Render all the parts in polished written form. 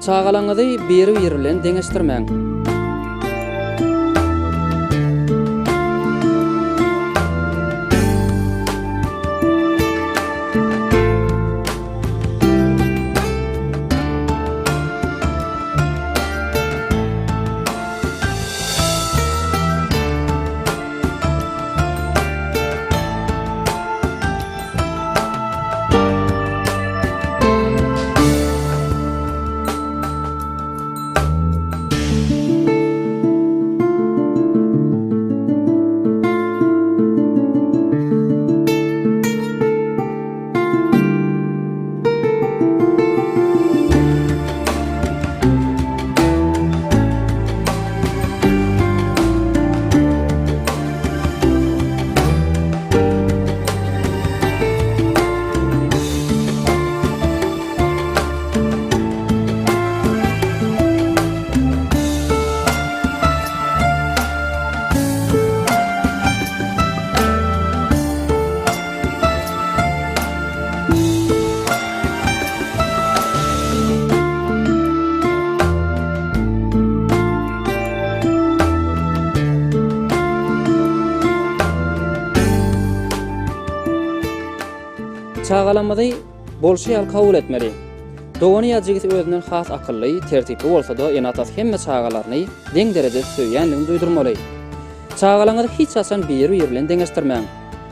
Çagalaňyzy biri-biri bilen deňeşdirmäň. Çagalarymyzy bolşy ýaly kabul etmeli. Dogany ýa jigisi özünden has akylly, tertipli bolsa-da, ene-atasy hemme çagalaryny deň derejede söýýändigini duýdurmaly. Çagalaryňyzy hiç haçan biri-biri bilen deňeşdirmäň.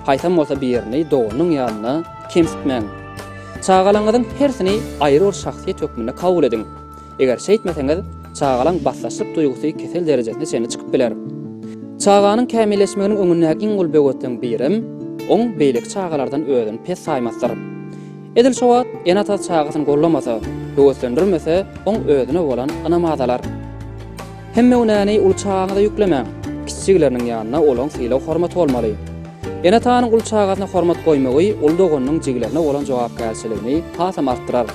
Haýsam bolsa birini doganynyň ýanynda kemsitmäň. Çagalaryňyzyň hersini aýry bir şahsyýet hökmünde kabul ediň. Eger şeýtmeseňiz, çagalaň basdaşlyk duýgusy kesel derejesine çenli çykyp biler. Çaganyň kämilleşmeginiň öňündäki iň uly böwetleň birem, oň beýleki çagalardan özüni pes saýmasydyr. Edil şo wagt ene-atasy çagasyny gollamasa, höweslendirmese, oň özüne bolan ynamy azalar. Hemme günäni uly çagaňyza ýüklemäň. Kiçi jigileriniň ýanynda olaň sylag-hormaty bolmaly. Ene-atanyň uly çagasyna hormat goýmagy uly doganynyň jigilerine bolan jogapkärçiligini hasam artdyrar.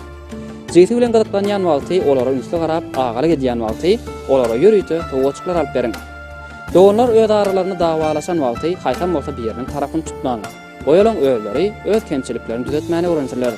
Jigisi bilen gyzyklanýan wagty olara ünsli garap, agalyk edýän wagty olara ýörite sowgatjyklar alyp beriň. Doganlar öz aralarynda dawalaşan wagty haýsam bolsa biriniň tarapyny tutmaň. Goý olaň özleri öz kemçiliklerini düzetmäni öwrensinler.